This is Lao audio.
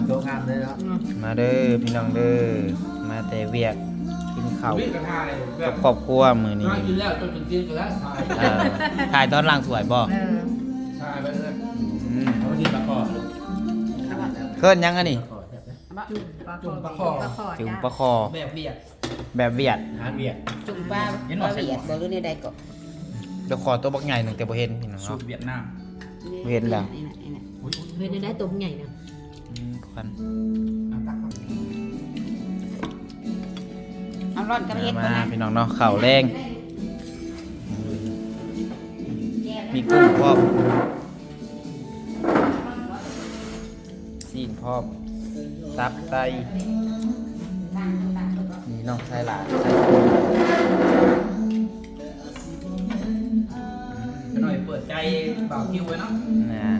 ໂຕງາມເລີຍເນາະ ອືມ ມາເດີພີ່ນ້ອງເດີ ມາແຕ່ວຽກ ກິນເຂົ້າ ວິກກໍຖ່າຍແບ ກັ ບ ຄອບຄົວມື້ນີ້ ມາກິນແລ້ວ ຈົນເປັນຕີນກໍແລ້ວ ຖ່າຍ ເອີ ຖ່າຍຕອນລ້າງຖ້ວຍບໍ່? ເອີ ຖ່າຍໄປເລີຍ ອືມ ເອົາໄປກິນປາຄໍ່ ເອີ້ນຫຍັງອັນນີ້? ປາຄໍ່ແຊບເດ້ ປາຄໍ່ ຈຸ່ມປາຄໍ່ ປາຄໍ່ ຈຸ່ມປາຄໍ່ ແບບຫວຽດ ແບບຫວຽດ ອາຫານຫວຽດ ຈຸ່ມປາ ເຫັນບໍ່ ປາຫວຽດບໍ່ ຫຼືແນວໃດກໍ ດຽວຂໍໂຕບັກໃຫຍ່ໜຶ່ງ ແຕ່ບໍ່ເຫັນພີ່ນ້ອງ ສູດຫວຽດນາມ ບໍ່ເຫັນແລ້ວ ນີ້ນະ ນີ້ນະ ເຫັນໄດ້ໂຕບັກໃຫຍ່ນະ ອືມ ຄວັນ ເອົາຕັກກ່ອນ ເອົາຮ້ອນກັບເຫັດ ມາ ມາ ພີ່ນ້ອງເນາະ ເຂົ້າແລງ ມີກຸ້ງພ້ອມ ຊີ້ນພ້ອມ ຕັບໄຕ ນີ້ນ້ອງຊາຍຫຼ້າ ຊາຍຫຼ້າ ຂະນ້ອຍເປີດໃຈບ່າວຄິວໄວ້ເນາະ ນະ